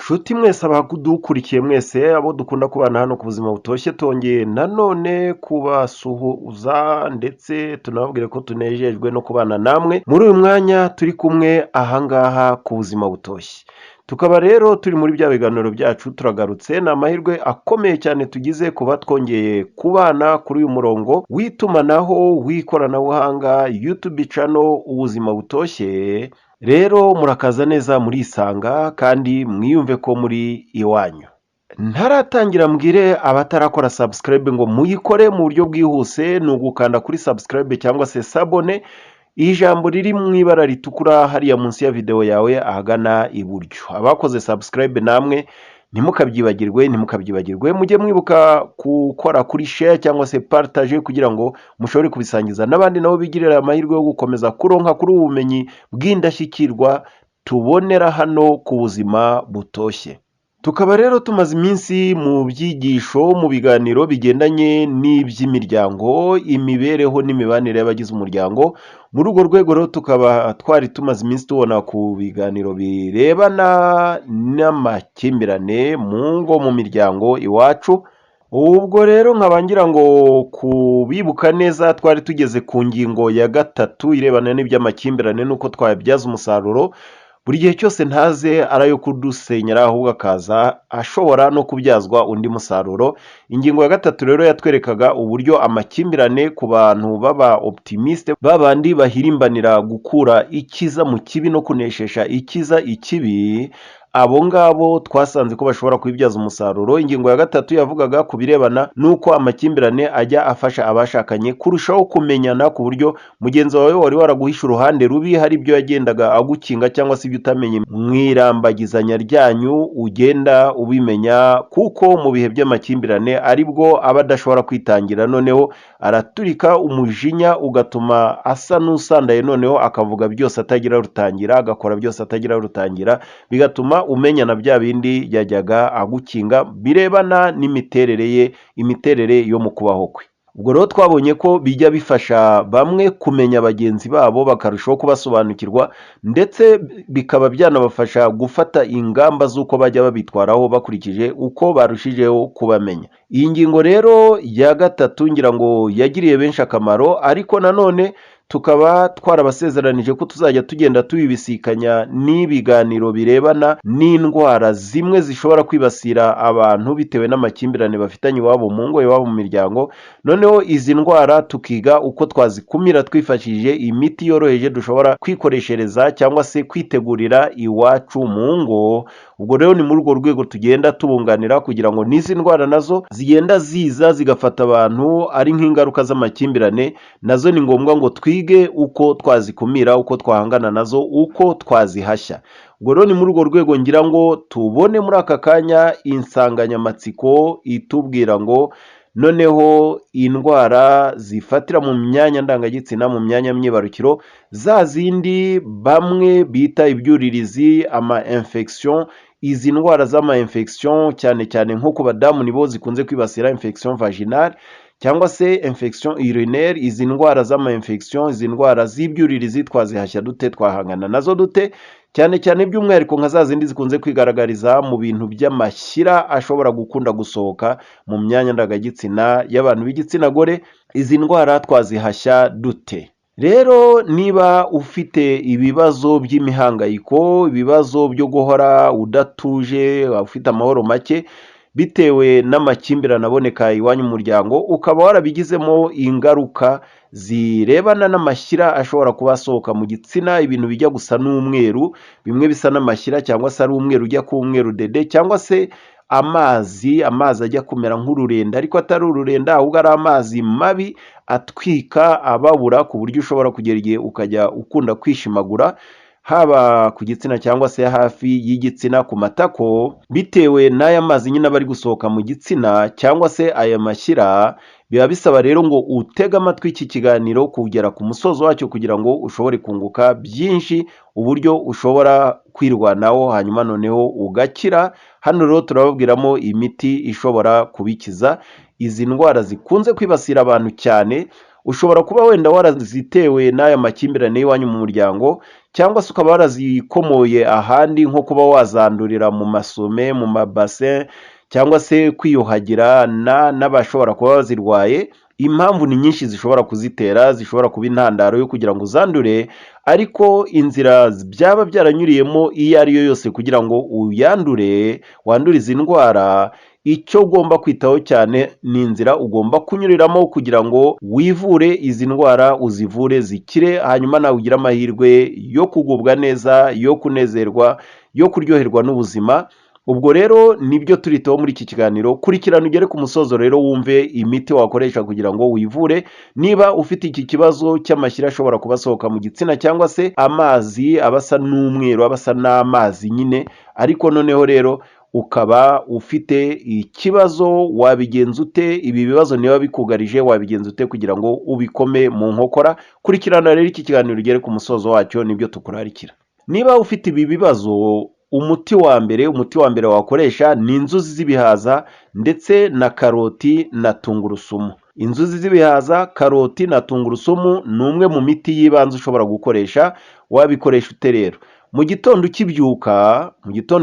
Nshuti mwese abadukurikiye mwese, abo dukunda kubana hano ku Buzima Butoshye, tongeye nanone kubasuhuza ndetse tunababwire ko tunejejwe no kubana namwe muri uyu mwanya turi kumwe ahangaha ku Buzima Butoshye. Tukaba rero turi muri bya biganiro byacu, turagarutse. Ni amahirwe akomeye cyane tugize kuba twongeye kubana kuri uyu murongo w'itumanaho w'ikoranabuhanga, YouTube channel Ubuzima Butoshye. Rero murakaza neza, murisanga kandi mwiyumve ko muri iwanyu. Ntaratangira, mbwire abatarakora subscribe ngo muyikore mu buryo bwihuse. Ni ugukanda kuri subscribe cyangwa se s'abonner, ijambo riri mu ibara ritukura hariya munsi ya videwo yawe ahagana iburyo. Abakoze subscribe namwe ntimukabyibagirwe, ntimukabyibagirwe. Mujye mwibuka gukora kuri share cyangwa se partage kugira ngo mushobore kubisangiza n'abandi, nabo bigirira amahirwe yo gukomeza kuronka kuri ubu bumenyi bw'indashyikirwa tubonera hano ku Buzima Butoshye. Tukaba rero tumaze iminsi mu byigisho, mu biganiro bigendanye n'iby'imiryango, imibereho n'imibanire y'abagize umuryango. Muri urwo rwego rero tukaba twari tumaze iminsi tubona ku biganiro birebana n'amakimbirane mu ngo, mu miryango iwacu. Ubwo rero nkaba ngira ngo kubibuka neza, twari tugeze ku ngingo ya gatatu irebana n'iby'amakimbirane n'uko twayabyaza umusaruro. Buri gihe cyose ntaze ari ayo kudusenyera, ahubwo akaza ashobora no kubyazwa undi musaruro. Ingingo ya gatatu rero yatwerekaga uburyo amakimbirane ku bantu baba optimiste, babandi bahirimbanira gukura icyiza mu kibi no kuneshesha icyiza ikibi, abo ngabo twasanze ko bashobora kubibyaza umusaruro. Ingingo ya gatatu yavugaga ku birebana n'uko amakimbirane ajya afasha abashakanye kurushaho kumenyana, ku buryo mugenzi wawe wari waraguhishe uruhande rubi, hari ibyo yagendaga agukinga cyangwa se ibyo utamenye mu irambagizanya ryanyu, ugenda ubimenya, kuko mu bihe by'amakimbirane aribwo aba adashobora kwitangira. Noneho araturika, umujinya ugatuma asa n'usandaye, noneho akavuga byose atagira rutangira, agakora byose atagira rutangira, bigatuma umenya na bya bindi yajyaga agukinga birebana n'imiterere ye, imiterere yo mu kubaho kwe. Ubwo rero twabonye ko bijya bifasha bamwe kumenya bagenzi babo, bakarushaho kubasobanukirwa, ndetse bikaba byanabafasha gufata ingamba z'uko bajya babitwaraho bakurikije uko barushijeho kubamenya. Iyi ngingo rero ya gatatu ngira ngo yagiriye benshi akamaro, ariko nanone tukaba twarabasezeranije ko tuzajya tugenda tubibisikanya n'ibiganiro birebana n'indwara zimwe zishobora kwibasira abantu bitewe n'amakimbirane bafitanye iwabo mu ngo, iwabo mu miryango. Noneho izi ndwara tukiga uko twazikumira twifashishije imiti yoroheje dushobora kwikoreshereza cyangwa se kwitegurira iwacu mu ngo. Ubwo rero ni muri urwo rwego tugenda tubunganira kugira ngo n'izi ndwara nazo zigenda ziza zigafata abantu ari nk'ingaruka z'amakimbirane, nazo ni ngombwa ngo twige uko twazikumira, uko twahangana nazo, uko twazihashya. Ubwo rero ni muri urwo rwego ngira ngo tubone muri aka kanya insanganyamatsiko itubwira ngo noneho indwara zifatira mu myanya ndangagitsina, mu myanya myibarukiro, za zindi bamwe bita ibyuririzi, ama infection. Izi ndwara z'ama infection, cyane cyane nko ku badamu nibo zikunze kwibasira, infection vaginale cyangwa se infection urinaire. Izi ndwara z'ama infection, izi ndwara z'ibyuririzi, twazihashya dute? Twahangana nazo dute? Cyane cyane by'umwihariko nka za zindi zikunze kwigaragariza mu bintu by'amashyira ashobora gukunda gusohoka mu myanya ndangagitsina y'abantu b'igitsina gore, izi ndwara twazihashya dute? Rero niba ufite ibibazo by'imihangayiko, ibibazo byo guhora udatuje, ufite amahoro make bitewe n'amakimbirane aboneka iwanyu mu muryango, ukaba warabigizemo ingaruka zirebana n'amashyira ashobora kuba asohoka mu gitsina, ibintu bijya gusa n'umweru, bimwe bisa n'amashyira cyangwa se ari umweru ujya kuba umweru dede, cyangwa se amazi, amazi ajya kumera nk'ururenda ariko atari ururenda, ahubwo ari amazi mabi atwika, ababura, ku buryo ushobora kugera igihe ukajya ukunda kwishimagura haba ku gitsina cyangwa se hafi y'igitsina ku matako, bitewe n'aya mazi nyine aba ari gusohoka mu gitsina cyangwa se aya mashyira. Biba bisaba rero ngo utege amatwi iki kiganiro kugera ku musozo wacyo kugira ngo ushobore kunguka byinshi, uburyo ushobora kwirwanaho hanyuma noneho ugakira. Hano rero turababwiramo imiti ishobora kubikiza izi ndwara zikunze kwibasira abantu cyane. Ushobora kuba wenda warazitewe n'aya makimbirane y'iwanyu mu muryango. cyangwa se ukaba warazikomoye ahandi, nko kuba wazandurira mu masume, mu mabase, cyangwa se kwiyuhagira n'abashobora kuba bazirwaye. Impamvu ni nyinshi zishobora kuzitera, zishobora kuba intandaro yo kugira ngo uzandure, ariko inzira byaba byaranyuriyemo iyo ari yo yose kugira ngo uyandure, wandure izi ndwara, icyo ugomba kwitaho cyane ni inzira ugomba kunyuriramo kugira ngo wivure izi ndwara, uzivure zikire, hanyuma nawe ugire amahirwe yo kugubwa neza, yo kunezerwa, yo kuryoherwa n'ubuzima. Ubwo rero nibyo turitaho muri iki kiganiro. Kurikirana ugere ku musozo rero wumve imiti wakoresha kugira ngo wivure niba ufite iki kibazo cy'amashyira ashobora kuba asohoka mu gitsina, cyangwa se amazi aba asa n'umweru, aba asa n'amazi nyine. Ariko noneho rero ukaba ufite ikibazo, wabigenza ute? Ibi bibazo niba bikugarije, wabigenza ute kugira ngo ubikome mu nkokora? Kurikirana rero iki kiganiro ugere ku musozo wacyo, nibyo tukurarikira. Niba ufite ibi bibazo, umuti wa mbere wakoresha ni inzuzi z'ibihaza ndetse na karoti na tungurusumu. Inzuzi z'ibihaza, karoti na tungurusumu ni umwe mu miti y'ibanze ushobora gukoresha. Wabikoresha ute rero? Mu gitondo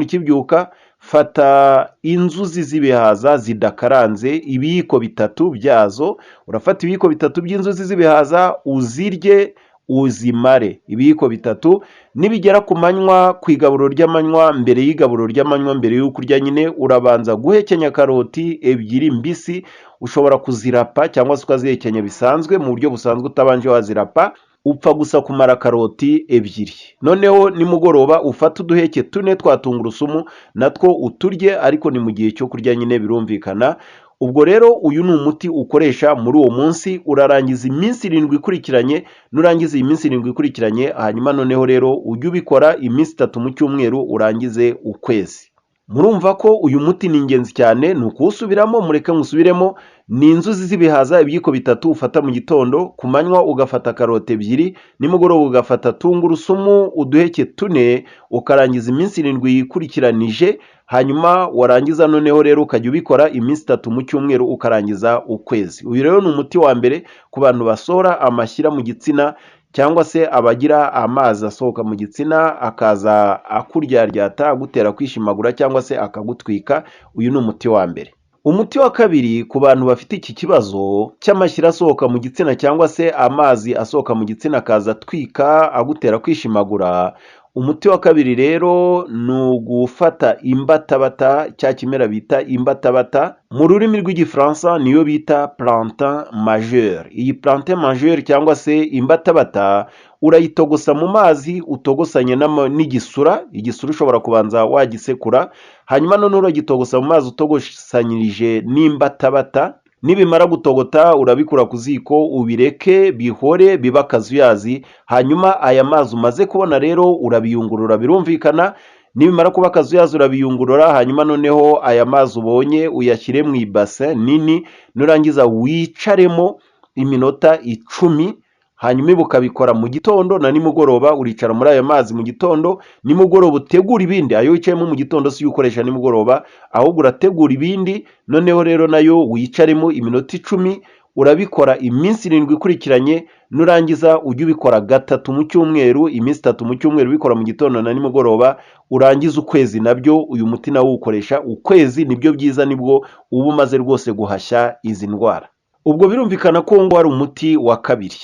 ukibyuka, fata inzuzi z'ibihaza zidakaranze, ibiyiko 3 byazo. Urafata ibiyiko 3 by'inzuzi z'ibihaza, uzirye uzimare, ibiyiko 3. Nibigera ku manywa, ku igaburo ry'amanywa, mbere y'igaburo ry'amanywa, mbere y'uko urya nyine, urabanza guhekenya karoti 2 mbisi. Ushobora kuzirapa cyangwa se ukazihekenya bisanzwe, mu buryo busanzwe, utabanje wazirapa, upfa gusa kumara karoti 2. Noneho nimugoroba ufate uduheke 4 twa tungurusumu, natwo uturye, ariko ni mu gihe cyo kurya nyine, birumvikana. Ubwo rero uyu ni umuti ukoresha muri uwo munsi, urarangiza iminsi 7 ikurikiranye. Nurangiza iyi minsi 7 ikurikiranye, hanyuma noneho rero ujye ubikora iminsi 3 mu cyumweru, urangize ukwezi. Murumva ko uyu muti ni ingenzi cyane, ni ukuwusubiramo. Mureke nkusubiremo: ni inzuzi z'ibihaza ibiyiko 3 ufata mu gitondo, ku manywa ugafata karoti 2, nimugoroba ugafata tungurusumu uduheke 4, ukarangiza iminsi 7 yikurikiranije. Hanyuma warangiza noneho rero ukajya ubikora iminsi 3 mu cyumweru, ukarangiza ukwezi. Uyu rero ni umuti wa mbere ku bantu basohora amashyira mu gitsina, cyangwa se abagira amazi asohoka mu gitsina akaza akuryaryata, agutera kwishimagura cyangwa se akagutwika. Uyu ni umuti wa mbere. Umuti wa kabiri ku bantu bafite iki kibazo cy'amashyira asohoka mu gitsina, cyangwa se amazi asohoka mu gitsina akaza atwika, agutera kwishimagura, umuti wa kabiri rero ni ugufata imbatabata, cya kimera bita imbatabata, mu rurimi rw'Igifaransa niyo bita plantain majeur. Iyi plantain majeur cyangwa se imbatabata urayitogosa mu mazi utogosanye n'igisura. Igisura ushobora kubanza wagisekura, hanyuma noneho uragitogosa mu mazi utogosanyirije n'imbatabata. Nibimara gutogota, urabikura ku ziko, ubireke bihore biba akazuyazi. Hanyuma aya mazi umaze kubona rero urabiyungurura, birumvikana. Nibimara kuba akazuyazi urabiyungurura, hanyuma noneho aya mazi ubonye uyashyire mu ibase nini, nurangiza wicaremo iminota 10. Hanyuma ibi ukabikora mu gitondo na nimugoroba. Uricara muri ayo mazi mu gitondo, nimugoroba utegura ibindi. Ayo wicayemo mu gitondo si yo ukoresha nimugoroba, ahubwo urategura ibindi, noneho rero nayo wicaremo iminota 10. Urabikora iminsi 7 ikurikiranye. Nurangiza ujye ubikora 3 mu cyumweru, iminsi 3 mu cyumweru, ubikora mu gitondo na nimugoroba, urangize ukwezi nabyo. Uyu muti nawo uwukoresha ukwezi, nibyo byiza, nibwo uba umaze rwose guhashya izi ndwara. Ubwo birumvikana ko ngo ari umuti wa kabiri.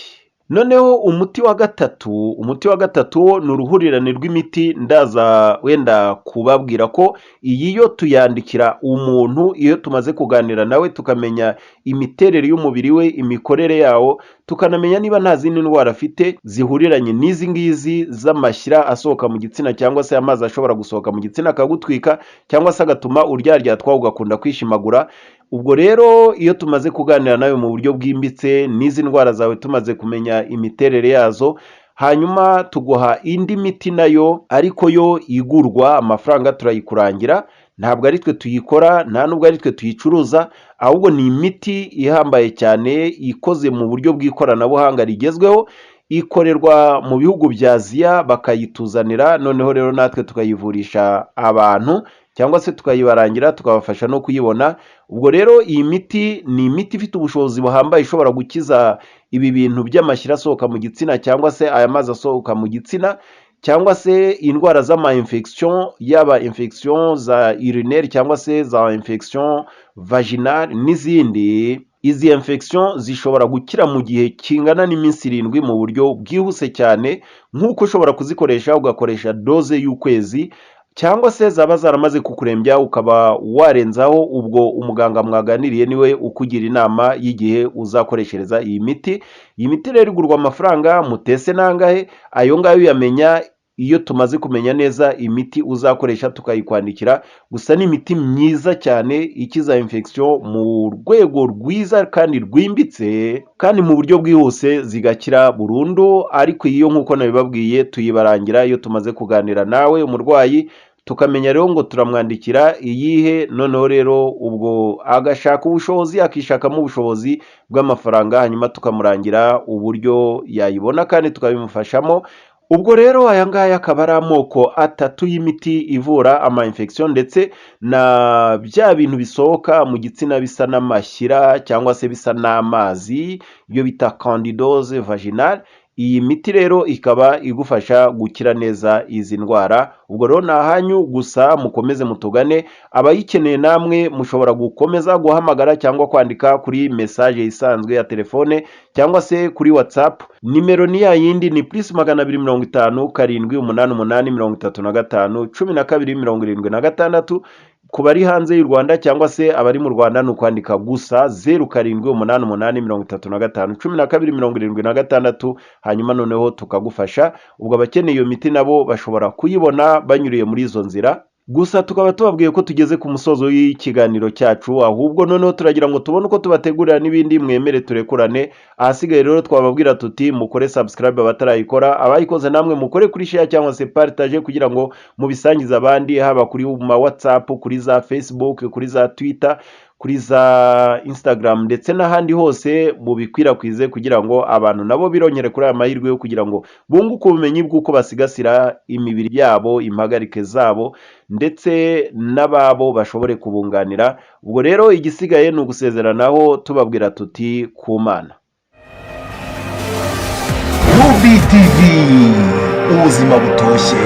Noneho umuti wa gatatu wo ni uruhurirane rw'imiti. Ndaza wenda kubabwira ko iyi yo tuyandikira umuntu iyo tumaze kuganira nawe, tukamenya imiterere y'umubiri we, imikorere yawo, tukanamenya niba nta zindi ndwara afite zihuriranye n'izi ngizi z'amashyira asohoka mu gitsina, cyangwa se amazi ashobora gusohoka mu gitsina akagutwika, cyangwa se agatuma uryaryatwa, ugakunda kwishimagura. Ubwo rero iyo tumaze kuganira nawe mu buryo bwimbitse n'izi ndwara zawe, tumaze kumenya imiterere yazo, hanyuma tuguha indi miti nayo, ariko yo igurwa amafaranga, turayikurangira. Ntabwo ari twe tuyikora, nta nubwo ari twe tuyicuruza, ahubwo ni imiti ihambaye cyane ikoze mu buryo bw'ikoranabuhanga rigezweho, ikorerwa mu bihugu bya Aziya bakayituzanira, noneho rero natwe tukayivurisha abantu cyangwa se tukayibarangira, tukabafasha no kuyibona. Ubwo rero iyi miti ni imiti ifite ubushobozi buhambaye, ishobora gukiza ibi bintu by'amashyira asohoka mu gitsina, cyangwa se aya mazi asohoka mu gitsina, cyangwa se agatuma uryaryatwa. Cyangwa se indwara z'ama infection, yaba infection za urinaire cyangwa se za infection vaginale n'izindi. Izi infection zishobora gukira mu gihe kingana n'iminsi 7 mu buryo bwihuse cyane, nk'uko ushobora kuzikoresha ugakoresha dose y'ukwezi, cyangwa se zaba zaramaze kukurembya ukaba warenzaho. Ubwo umuganga mwaganiriye niwe ukugira inama y'igihe uzakoreshereza iyi miti. Iyi miti rero igurwa amafaranga mutese nangahe? Ayo ngayo uyamenya iyo tumaze kumenya neza imiti uzakoresha, tukayikwandikira. Gusa ni imiti myiza cyane ikiza infection mu rwego rwiza kandi rwimbitse kandi mu buryo bwihuse, zigakira burundu. Ariko iyo, nk'uko nabibabwiye, tuyibarangira iyo tumaze kuganira nawe umurwayi, tukamenya rero ngo turamwandikira iyihe. Noneho rero ubwo agashaka ubushobozi, akishakamo ubushobozi bw'amafaranga, hanyuma tukamurangira uburyo yayibona kandi tukabimufashamo. Ubwo rero aya ngaya akaba ari amoko atatu y'imiti ivura ama infection ndetse na bya bintu bisohoka mu gitsina bisa n'amashyira cyangwa se bisa n'amazi, ibyo bita candidose vaginale. Iyi miti rero ikaba igufasha gukira neza izi ndwara. Ubwo rero ni ahanyu gusa, mukomeze mutugane. Abayikeneye namwe mushobora gukomeza guhamagara cyangwa kwandika kuri message isanzwe ya telefone cyangwa se kuri WhatsApp. Nimero ni ya yindi, ni +250 788 35 12 76. Ku bari hanze y'u Rwanda cyangwa se abari mu Rwanda ni ukwandika gusa 0788 35 12 76, hanyuma noneho tukagufasha. Ubwo abakeneye iyo miti nabo bashobora kuyibona banyuriye muri izo nzira. Gusa tukaba tubabwiye ko tugeze ku musozo w'ikiganiro cyacu, ahubwo noneho turagira ngo tubone uko tubategurira n'ibindi, mwemere turekurane. Ahasigaye rero twababwira tuti mukore subscribe abatarayikora, abayikoze namwe mukore kuri share cyangwa se partage kugira ngo mubisangize abandi, haba kuri ma WhatsApp, kuri za Facebook, kuri za Twitter, kuri za Instagram ndetse n'ahandi hose, mubikwirakwize kugira ngo abantu nabo birongere kuri aya mahirwe yo kugira ngo bunguke ubumenyi bw'uko basigasira imibiri yabo, impagarike zabo, ndetse n'ababo bashobore kubunganira. Ubwo rero igisigaye ni ugusezeranaho tubabwira tuti ku Mana. Rubi TV, ubuzima butoshye.